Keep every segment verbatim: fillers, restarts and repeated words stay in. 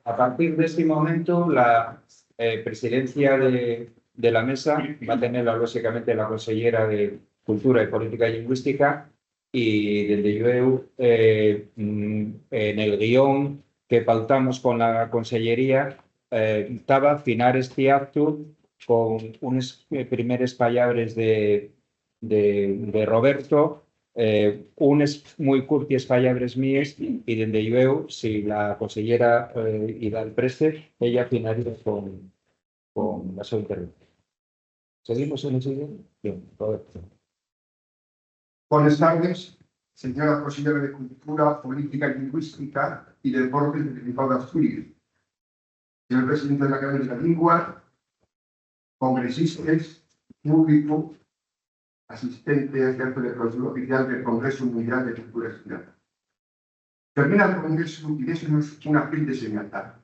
A partir de este momento, la eh, presidencia de, de la mesa va a tenerla, lóxicamente, la consellera de Cultura y Política Lingüística, y dende llueu, eh, mm, en el guión que pautamos con la consellería, eh, taba finar este acto con unes, eh, primeres pallabres de, de, de Roberto, eh, unes mui curties pallabres míes, y dende llueu, si la consellera, eh, y da el preste, ella finaría con, con la so intervención. Seguimos en el siguiente. Bien, Roberto. Bones tardes, señora conselleira de Cultura, Política Lingüística y Deportes del Principado de Asturias, señor presidente de la Academia de la Llingua, congresistes, públicu asistente a este acto de clausura oficial del Congresu Mundial de Cultura Asturiana. Termina el Congresu y déxanos una piel de señaldá,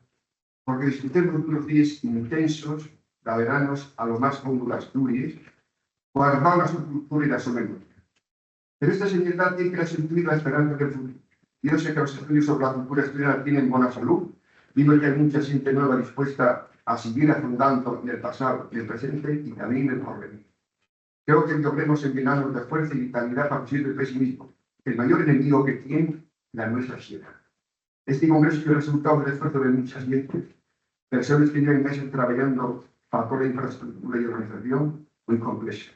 porque disfrutemos d'unos díes intensos, gaveranos a lo más hondo d'Asturies, coa hermana su cultura y la so memoria. Pero esta señaldá tien que ser sentuir la esperanza del futuro. Yo sé que los estudios sobre la cultura asturiana tienen bona salud, digo que hai muncha xente nueva dispuesta a siguir afondando nel pasado, nel presente y tamién nel porvenir. Creo que logremos enllenarnos de fuerza y vitalidá pa fugir del pesimismu, el mayor enemigu que tien la nuestra xera. Esti congresu ye resultáu del esfuerzu de muncha xente, persones que lleven meses trabayando pa tola infraestructura y organización mui complexa.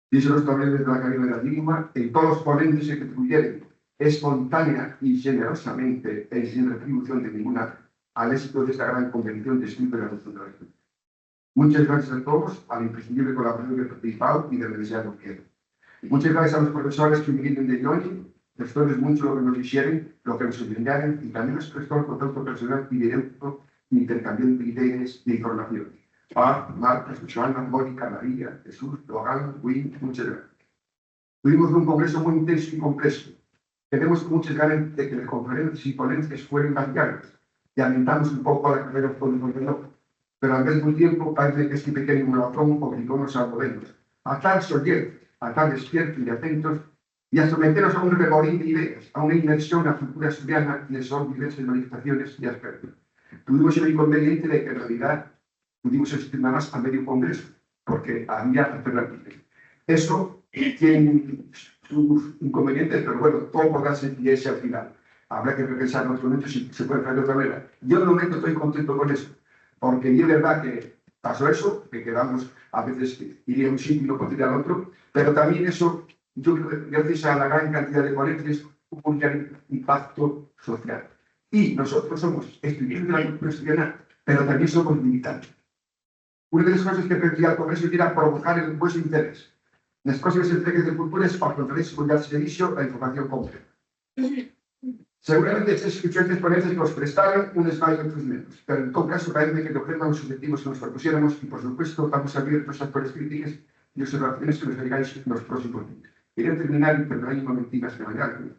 Díxonos tamién desde la Academia de la Llingua, en tolos ponentes que contribuyeren espontánea y xenerosamente y sin retribución de ninguna al éxito d'esta gran convención d'estudiu de la cultura. Munches gracies a tolos, al imprescindible colaborador del Principau y del Deseado Oviedo. Munches gracies a los profesores que vinieron de Lloñi, después de muncho lo que nos dixeren, lo que nos enseñaren, y tamién nos prestó el contacto personal y directo, intercambiando ideas y información. Paz, Marta, Susana, Mónica, María, Jesús, Logan, Win, munches gracies. Tuvimos un congresu mui intensu y complexu. Quedemos con munches ganes de que les conferencies y ponencias fueren más llargues. Llamentamos un poco la carrera por el ordenador, pero al mesmu tiempu parece que esti pequeñu maratón obligónos a movernos, a tar sollez, a tar despiertos y atentos, y a someternos a un revolín d'ideas, a una inmersión na cultura asturiana y a sus diverses manifestaciones y aspectos. Tuvimos el inconveniente de que en realidad pudimos asistir nada más a medio congresu, porque había alternatives. Eso tiene sus inconvenientes, pero bueno, todo podrá ser y ese al final. Habrá que repensar en otro momento si se puede hacer de otra manera. Yo de momento estoy contento con eso, porque es verdad que pasó eso, que quedamos a veces ir a un sitio y no poder ir al otro, pero también eso, yo creo que gracias a la gran cantidad de ponencias, hubo un gran impacto social. Y nosotros somos estudiantes de la cultura asturiana, pero también somos militantes. Una de las cosas que pretendía el Congreso era provocar el vuestro interés. Las próximas entregas de cultura es para conferencias mundiales de servicio, la información completa. Seguramente estos diferentes ponencias nos prestaron unos más y otros menos, pero en todo caso parece que logramos los objetivos que nos propusiéramos y, por supuesto, estamos abiertos a cuales críticas y observaciones que nos traigáis en los próximos días. Quería terminar y perdonar un momentín más que me alargue.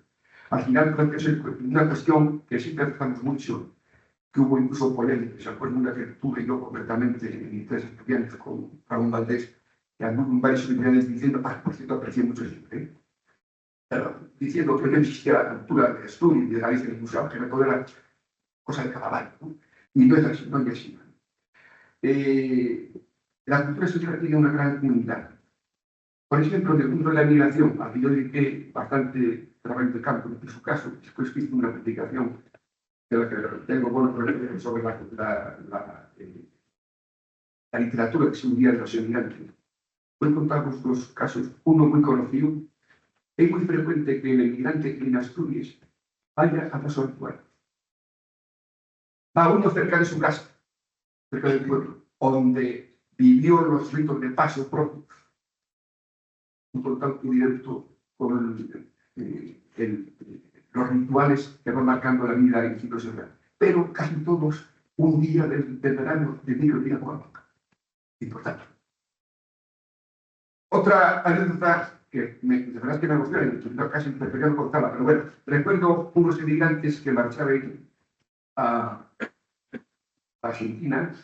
Al final, creo que es una cuestión que sí pensamos mucho, que hubo incluso polémicas. Yo me acuerdo una que tuve yo concretamente en Tres Estudiantes con Ramón Valdés, que anduvo en varios seminarios diciendo, ah, por cierto, aprecié mucho siempre, ¿eh? Pero diciendo que no existía la cultura de estudio y de Galicia en el museo, que no todo era cosa de carnaval, ¿no? Y no es así, no es así. Eh, la cultura asturiana tiene una gran unidad. Por exemplo, en el punto de la migración, a que yo dediqué bastante trabajo de campo, en su caso, después hice una publicación de la que tengo buenos recuerdos sobre la, la, la, eh, la literatura que se hundía en los emigrantes. Voy a contaros dos casos, uno muy conocido. Es muy frecuente que el emigrante en Asturias vaya a paso habitual. Va a uno cerca de su casa, cerca del pueblo, donde vivió los ritos de paso propios. Un contacto directo con, eh, el, los rituales que van marcando la vida en ciclos de vida. Pero casi todos un día del, del verano de micro vida cuántica. Importante. Otra anécdota que me, de verdad que me emociona, y en todo caso prefería no contarla, pero bueno, recuerdo unos emigrantes que marchaban a Argentina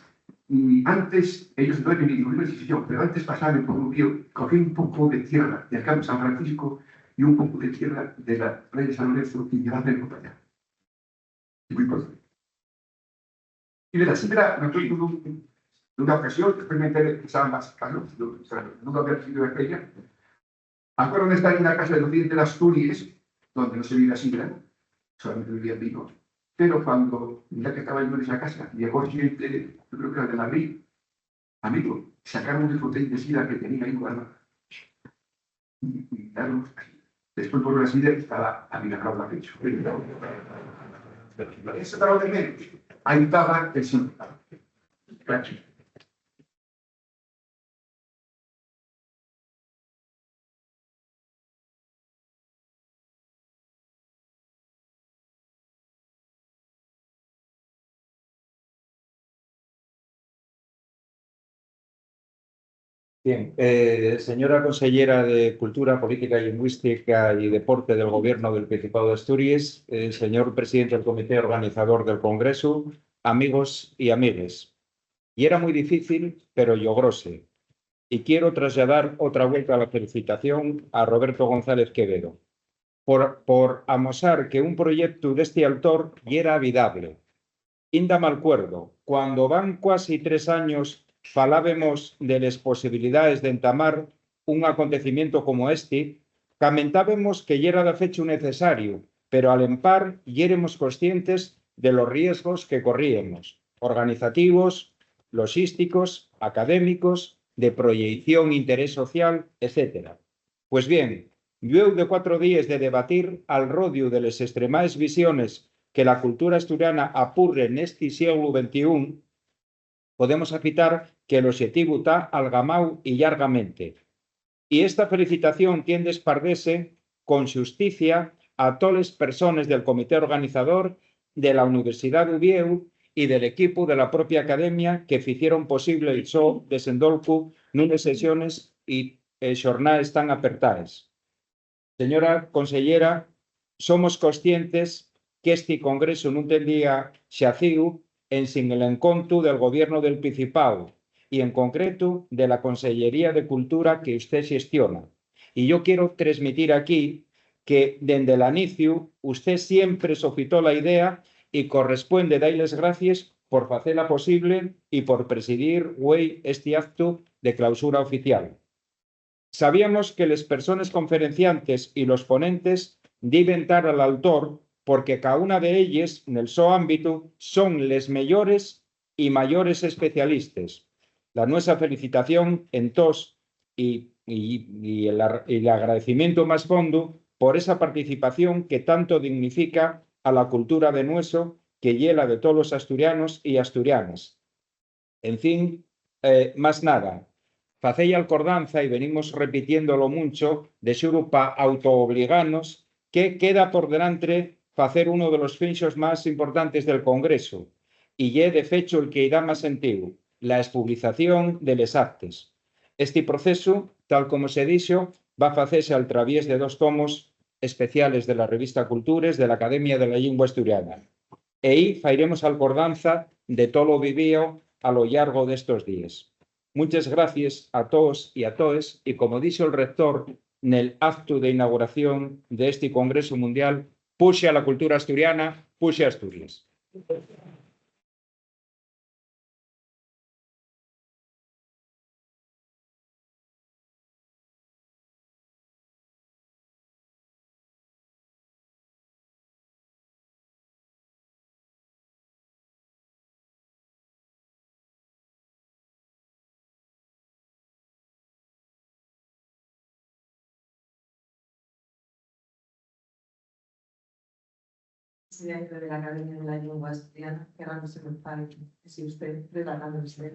y antes, ellos no eran ni una decisión, pero antes pasaban por un río, cogían un poco de tierra del campo San Francisco y un poco de tierra de la playa de San Lorenzo y llevaban para allá. Y muy pronto. Y de la sidra, me acuerdo de un- de una ocasión, después me enteré que estaba más, claro, yo, o sea, nunca había recibido aquella. Me acuerdo de estar en una casa del oriente de Asturias, donde no se bebía sidra, solamente bebían vino. Pero cuando ya que estaba yo en esa casa, llegó gente, yo creo que era de Madrid, amigo, sacaron el botel de sidra que tenía ahí guardado. Y, y claro, después por una sidra estaba a mi la pecho. Eso estaba de menos. Ahí estaba el síntoma. Gracias. Bien, eh, señora consellera de Cultura, Política Lingüística y Deporte del Gobierno del Principado de Asturias, eh, señor presidente del Comité Organizador del Congreso, amigos y amigues. Yera mui difícil, pero llogróse. Y quiero trasladar otra vuelta la felicitación a Roberto González Quevedo por, por amosar que un proyectu d'esti autor yera vidable. Inda m'alcuerdo, cuando van cuasi tres años falábemos de les posibilidaes d'entamar un acontecimiento como esti, camentábemos que yera dafechu necesariu, pero al empar yéremos conscientes de los riesgos que corríemos, organizativos, loxísticos, académicos, de proyeición, interés social, etcétera. Pues bien, llueu de cuatro díes de debatir al rodiu de les estremaes visiones que la cultura asturiana apurre nesti sieglu ventiún, podemos afitar que l'oxetivu ta algamáu y llargamente. Y esta felicitación tien d'espardese con xusticia a toles persones del comité organizador, de la Universidad d'Uviéu y del equipu de la propia academia que ficieron posible el so desendolcu nunes sesiones y, eh, xornaes tan apertaes. Señora consellera, somos conscientes qu'esti congresu nun tendría xacíu ensin l'encontu del Gobiernu del Principáu y, en concretu, de la Consellería de Cultura que usté xestiona. Y yo quiero tresmitir aquí que, dende l'aniciu, usté siempre sofitó la idea y correspuende dai les gracies por facela posible y por presidir güei esti actu de clausura oficial. Sabíamos que les persones conferenciantes y los ponentes diben tar al altor porque ca una d'elles, nel so ámbitu, son les meyores y mayores especialistes. La nuesa felicitación, entós, y, y, y el ar-, y l'agradecimientu más fondu por esa participación que tanto dignifica a la cultura de nueso, que ye la de tolos asturianos y asturianes. En fin, eh, más nada, facéi alcordanza, y venimos repitiéndolo muncho, de xuru pa autoobliganos, que queda por delantre facer uno de los finxos más importantes del Congresu, y ye, de fechu, el que-y da más sentíu, la espublización de les actes. Esti procesu, tal como se dixo, va facese al traviés de dos tomos especiales de la revista Cultures de l'Academia de la Llingua Asturiana. Ehí fairemos alcordanza de tolo vivío a lo llargo d'estos díes. Munches gracies a toos y a toes, y como dixo'l rector nel actu d'inauguración d'esti Congresu Mundial, puxe a la cultura asturiana, puxe Asturies. Presidente de la Academia de la Lengua Asturiana, que ahora no se me fai, si usted, de la Academia.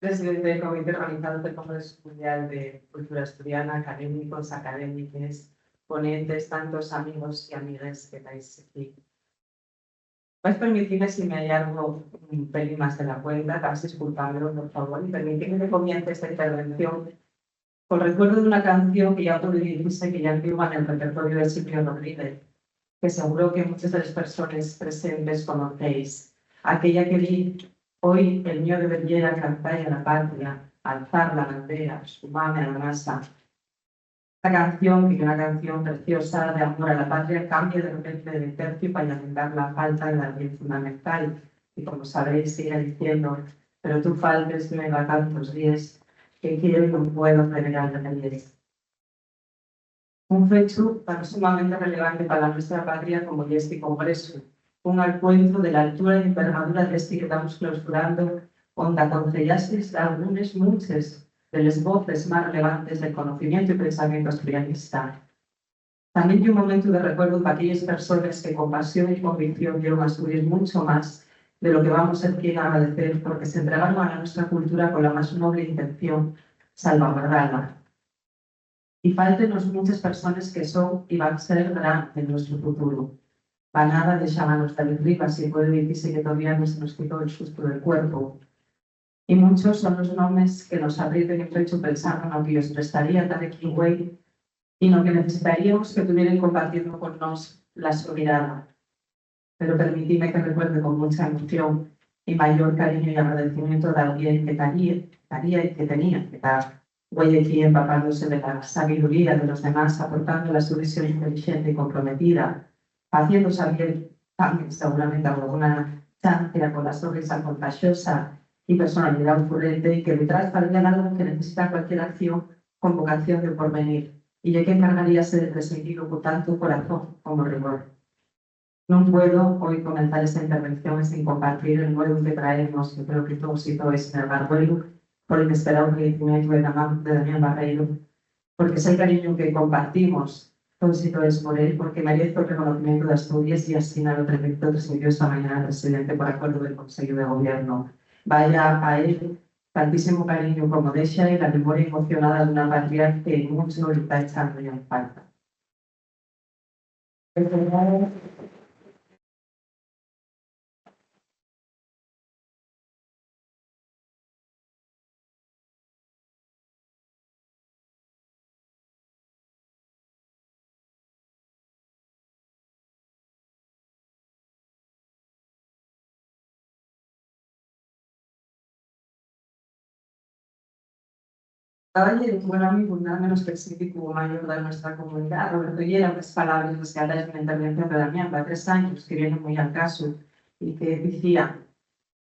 Presidente del comité organizador del Congreso Mundial de Cultura Asturiana, académicos, académiques, ponentes, tantos amigos y amigues que estáis aquí. Vais permitirme si me allargo un pelín más de la cuenta, vais disculpando, por favor, y permitirme que comience esta intervención col recuerdu d'una canción que yá puede dicise que ye antigua nel repertoriu de Silvio Rodríguez, que seguro que munches de les persones presentes conocéis, aquella que di: «Hoi el mio deber yera cantar-y a la patria, alzar la bandera, sumame a la masa». Esta canción, que ye una canción preciosa d'amor a la patria, cambia de repente de terciu pa lamentar la falta de la lei fundamental. y como sabréis, sigue diciendo: "Pero tú faltes, llueva tantos díes, que quiero y no puedo tener alegrías". Un fechu tan sumamente relevante pa la nuestra patria como ye esti congresu, un alcuentru de l'altura y envergadura d'esti que tamos clausurando, onda concellases d'algunes, munches de les voces más relevantes del conocimientu y pensamientu asturianista. Tamién ye un momentu de recuerdu pa aquelles persones que con pasión y convicción vieron Asturies muncho más de lo que vamos ser quien agradecer, porque s'entregaron a la nuestra cultura con la más noble intención: salvaguardala. Y fáltennos munches persones que son y van ser gran del nuestru futuru. Pa nada dexábanos David Rivas, y puede dicise que todavía no se nos quitó el sustu del cuerpu. Y munchos son los nomes que nos abrieron el pechu pensando no que yos prestaría tar equí güei y no que necesitaríamos que tuvieren compartiendo con nós la so mirada. Pero permitidme que recuerde con mucha emoción y mayor cariño y agradecimiento d'alguien que taría, taría y que tenía que tar güei equí, empapándose de la sabiduría de los demás, aportando la so visión intelixente y comprometida, faciendo saber tamién seguramente alguna chancia con la so risa contaxosa y personalidá ocurrente, y que detrás tabién algo que necesita cualquier acción con vocación de porvenir, y ye que encargaríase de transmitilu con tanto corazón como rigor. Nun puedo hoi comenzar esta intervención ensin compartir el nuevu que traemos, yo creo que toos y toes, nel garbuelu, pol inesperao fallecimientu de Damián, de Damián Barreiro, porque sé el cariñu que compartimos toos y toes por él, porque merez el reconocimientu d'Asturies, y asina lo transmitió, transmitió esta mañana el presidente por acuerdu del Consellu de Gobierno. Vaya a él tantísimu cariñu como dexa y la memoria emocionada d'una patria que muncho le ta echando ya en falta. Dáballe un buen amigu, nada menos que el síndicu mayor de nuestra comunidad, Roberto Llera, unas palabras rescatáes d'una intervención de Damián fa tres años, que viene muy al caso, y que decía: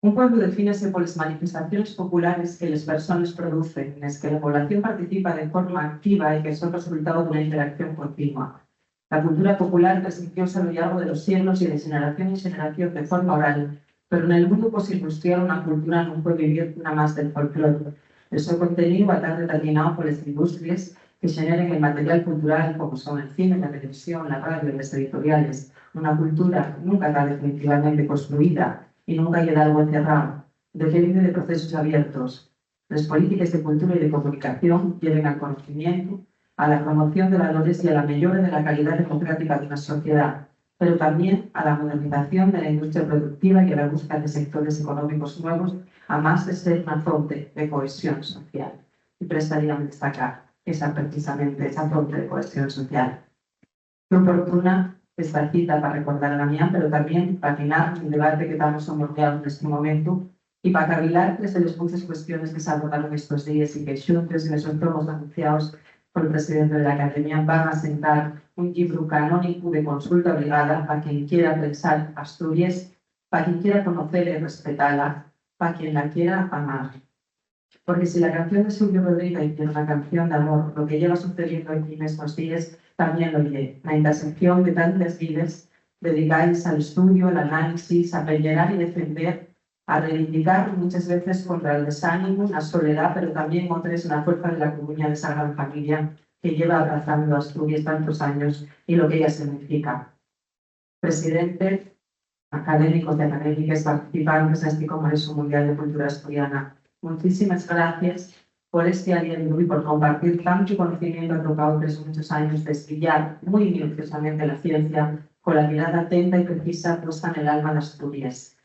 "Un pueblu defínese poles manifestaciones populares que les persones producen, nes que la población participa de forma activa y que son resultao d'una interacción continua. La cultura popular transmitióse a lo llargo de los sieglos y de xeneración en xeneración de forma oral, pero nel mundu postindustrial una cultura nun puede vivir namás del folclor. El so conteníu va tar determinao poles industries que xeneren el material cultural, como son el cine, la televisión, la radio, les editoriales. Una cultura nunca ta definitivamente construida y nunca ye dalgo encerrao. Depende de procesos abiertos. Les polítiques de cultura y de comunicación lleven al conocimientu, a la promoción de valores y a la meyora de la calidá democrática d'una sociedá, pero tamién a la modernización de la industria productiva y a la búsqueda de sectores económicos nuevos, amás de ser una fonte de cohesión social". Y prestaríame destacar esa, precisamente, esa fonte de cohesión social. Qué oportuna esta cita pa recordar a Damián, pero tamién pa atinar el debate que tamos somorguiaos nesti momentu y pa cavilar tres de les munches cuestiones que s'abordaron estos díes y que, xuntes nesos tomos anunciaos pol presidente de l'Academia, van asentar un llibru canónicu de consulta obligada pa quien quiera pensar Asturies, pa quien quiera conocela y respetala, pa quien la quiera amar. Porque si la canción de Silvio Rodríguez ye una canción d'amor, lo que lleva sucediendo equí nestos díes tamién lo ye. Na intersección de tantes vides dedicaes al estudio, al análisis, a pellerar y defender, a reivindicar, munches veces contra el desánimu, la soledá, pero tamién otres na fuerza de la comuña d'esa gran familia que lleva abrazando Asturies tantos años y lo que ella significa. Presidente, académicos y académiques, participantes nesti Congresu Mundial de Cultura Asturiana, muchísimes gracies por esti alientu y por compartir tantu conocimientu atopáu tres munchos años d'estudiar mui minuciosamente la ciencia, cola mirada atenta y precisa puesta nel alma d'Asturies.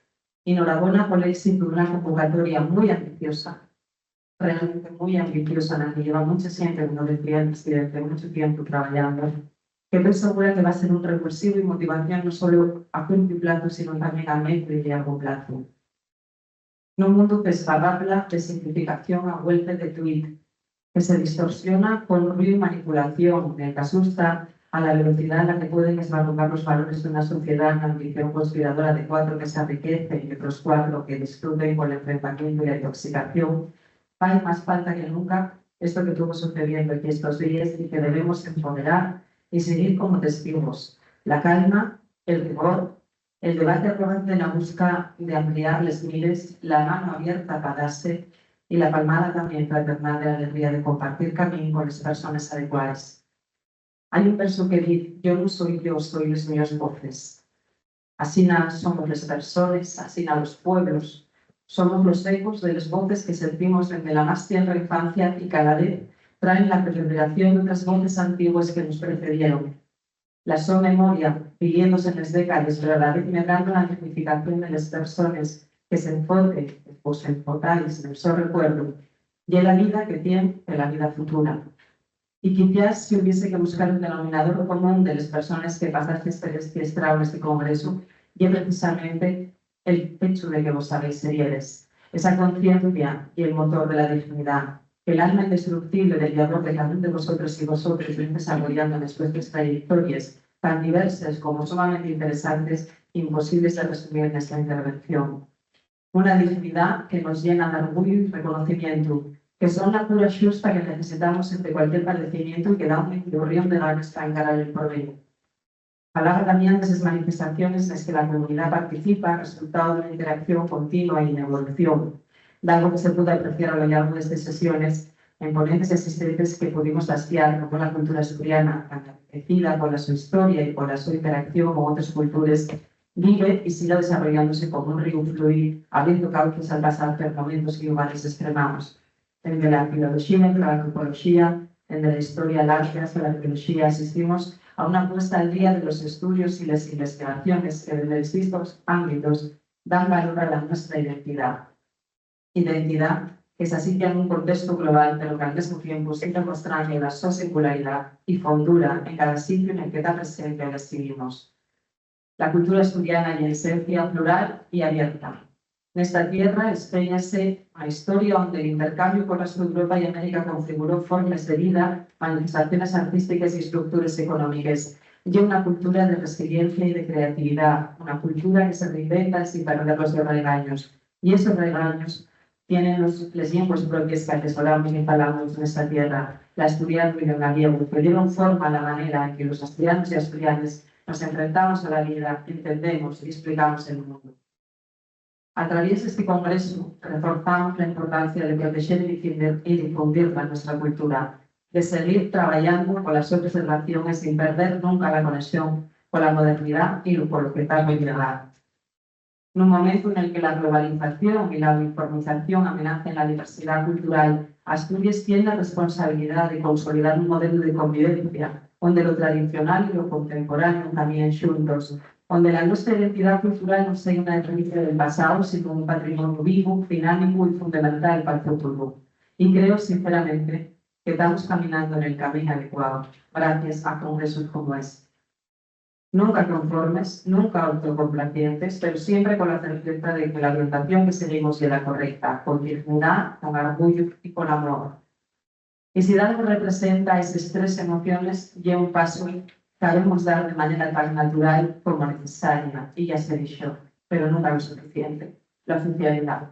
Enhorabona pol éxitu d'una convocatoria mui ambiciosa, realmente mui ambiciosa, na que lleva muncha xente, como decía el presidente, munchu tiempu trabayando, que toi segura que va ser un revulsivu y motivación non solo a curtu plazu, sino tamién a mediu y llargu plazu. Nun mundu qu'esfarrapla de simplificación a güelce de tuit, que se distorsiona con ruiu y manipulación, nel qu'asusta a la velocidá na que pueden esbarrucar los valores d'una sociedá n'ambición conspiradora de cuatro que s'arriquecen y otros cuatro que destruten col enfrentamientu y la intoxicación, fai más falta que nunca esto que tuvo sucediendo aquí estos díes y que debemos empoderar y seguir como testigos: la calma, el rigor, el debate arrogante na busca d'ampliar les mires, la mano abierta pa dase y la palmada tamién fraternal de l'alegría de compartir camín con les persones adecuaes. Hai un versu que diz: "Yo nun soi yo, soi les mios voces". Asina somos les persones, asina los pueblos. Somos los ecos de les voces que sentimos dende la más tienra infancia y cada vez traen la reverberación d'otres voces antigües que nos precedieron. La so memoria, piliéndose nes décades, pero a la vez medrando na dignificación de les persones que s'enfoten, o s'enfotáis, nel so recuerdu, ye la vida que tien de la vida futura. Y quiciás, si hubiese que buscar un denominador común de les persones que pasasteis per esti estrago, esti congresu, ye precisamente el hechu de que vos sabéis ser yeres. Esa conciencia ye el motor de la dignidá, que l'alma indestructible del viador de cada un de vosotros y vosotres ven desaroyando nes vuestres trayectories, tan diverses como sumamente interesantes, imposibles de resumir nesta intervención. Una dignidá que nos llena d'argüiu y reconocimientu, que son la cura xusta que necesitamos ente cualquier padecimientu y que da un emborrión de ganes pa encarar el porvenir. Alaba tamién d'eses manifestaciones nes que la comunidá participa, resultao d'una interacción continua y n'evolución, dalgo que se pudo apreciar a lo llargo d'estes sesiones en ponentes y asistentes que pudimos aspiar como la cultura asturiana, tan enriquecida pola so historia y pola so interacción con otres cultures, vive y siga desarrollándose como un ríu fluir, abriendo cauces al pasar per momentos y llugares estremaos. Dende la filoloxía y la antropoloxía, dende la historia al arte hasta la arqueoloxía, asistimos a una puesta al día de los estudios y les investigaciones que dende distintos ámbitos dan valor a la nuestra identidá. Identidá que s'asicia nun contestu global, pero que al mesmu tiempu sigue mostrando la so singularidá y fondura en cada sitiu nel que ta presente o l'escribimos. La cultura asturiana ye esencia, plural y abierta. Nesta tierra espéñase una historia onde l'intercambiu col restu d'Europa y América configuró formes de vida, manifestaciones artístiques y estructures económiques. Ye una cultura de resiliencia y de creatividá, una cultura que se reinventa ensin perder los sos raigaños. Y esos raigaños tienen los, les llingües propies qu'atesoramos y falamos nesta tierra, l'asturianu y el gallegu, que dieron forma a la manera en que los asturianos y asturianes nos enfrentamos a la vida, entendemos y esplicamos el mundo. A traviés d'esti congresu, reforzamos la importancia de protexer y difundir, y difundir la nuestra cultura, de seguir trabayando pola so preservación y sin perder nunca la conexión cola modernidá y lo, polo que ta por llegar. Nun momentu nel que la globalización y la uniformización amenacen la diversidá cultural, Asturies tien la responsabilidá de consolidar un modelu de convivencia onde lo tradicional y lo contemporáneu caminen xuntos, onde la nuestra identidá cultural nun seya una herencia del pasáu, sino un patrimoniu vivu, dinámicu y fundamental pal futuru. Y creo, sinceramente, que tamos caminando nel camín adecuáu, gracies a congresos como esti. Nunca conformes, nunca autocomplacientes, pero siempre cola certeza de que la orientación que seguimos ye la correcta, con dignidá, con argüiu y con amor. Y si dalgo representa eses tres emociones, ye un pasu qu'habemos dar de manera tan natural como necesaria, y ya se dixo, pero nunca lo suficiente, la oficialidá.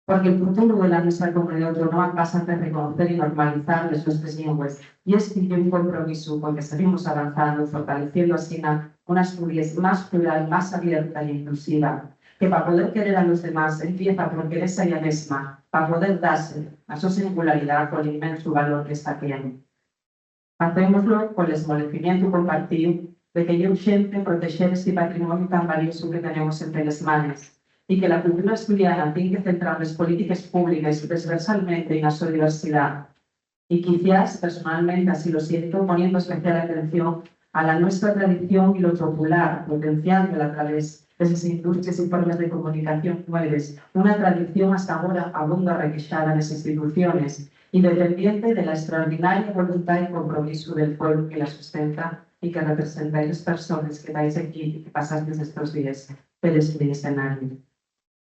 Porque el futuru de la nuestra comunidá autónoma pasa per reconocer y normalizar les nuestres llingües, y esti ye un compromisu col que seguimos avanzando, fortaleciendo asina una Asturies más plural, más abierta y inclusiva, que pa poder querer a los demás empieza por querese a ella mesma, pa poder dase a so singularidá col inmensu valor qu'esta tien. Facémoslo col esmolecimientu compartíu de que ye urxente protexer esti patrimoniu tan valiosu que tenemos ente les manes, y que la cultura asturiana tien que centrar les polítiques públiques transversalmente y na so diversidá. Y quiciás, personalmente, así lo siento, poniendo especial atención a la nuestra tradición y lo popular, potenciándola a través d'eses industries y formes de comunicación nueves, una tradición hasta agora abunda arrequexada nes instituciones, y dependiente de la extraordinaria voluntá y compromisu del pueblu que la sustenta y que representáis les persones que tais equí y que pasasteis estos díes per esti escenariu.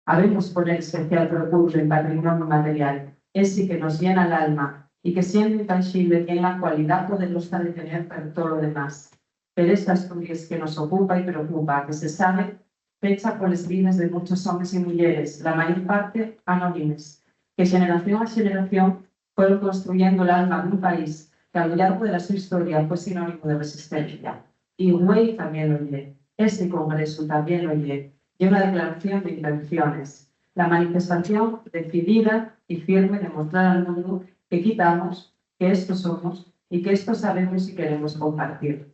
Habemos poner especial procuru en patrimoniu material, esi que nos llena l'alma y que, siendo intanxible, tien la cualidá poderosa de tener per tolo demás, per esta Asturies que nos ocupa y preocupa, que se sabe fecha poles vides de munchos homes y muyeres, la mayor parte anónimes, que xeneración a xeneración fueron construyendo l'alma d'un país que a lo llargo de la so historia fue sinónimo de resistencia. Y güei tamién lo ye, esti congresu tamién lo ye, ye una declaración de intenciones, la manifestación decidida y firme de mostrar al mundu que quí tamos, que esto somos y que esto sabemos y queremos compartir.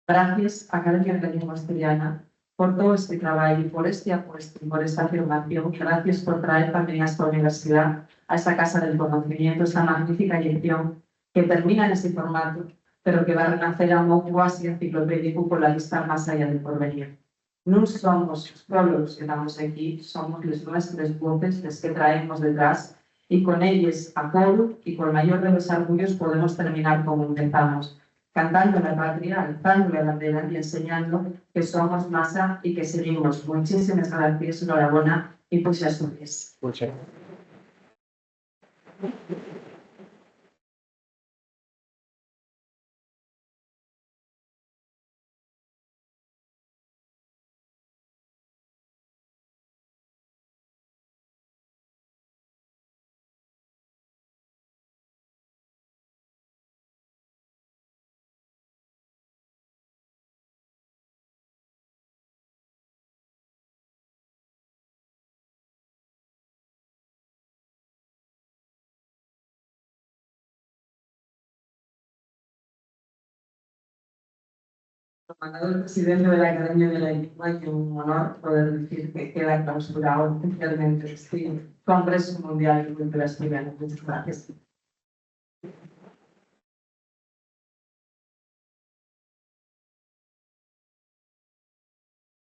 Gracies, Academia de la Llingua Asturiana, por too esti trabayu, por esti apuestu, por esta afirmación. Gracies por traer tamién a esta universidá, a esta casa del conocimiento, esta magnífica llección que termina nesti formatu, pero que va renacer a mou cuasi enciclopédicu cola vista más allá del porvenir. Nun somos solo los que tamos equí, somos les nuestres voces les que traemos detrás, y con elles, a coru y col mayor de los arguyos, podemos terminar como empezamos, cantando la patria, alzando la bandera y enseñando que somos masa y que seguimos. Muchísimes gracies, norabona y puxa Asturies. Como mandado del presidente de la Academia de la Lengua, ye un honor poder decir que queda clausurado oficialmente este Congreso Mundial de Cultura Asturiana. Muchas gracias.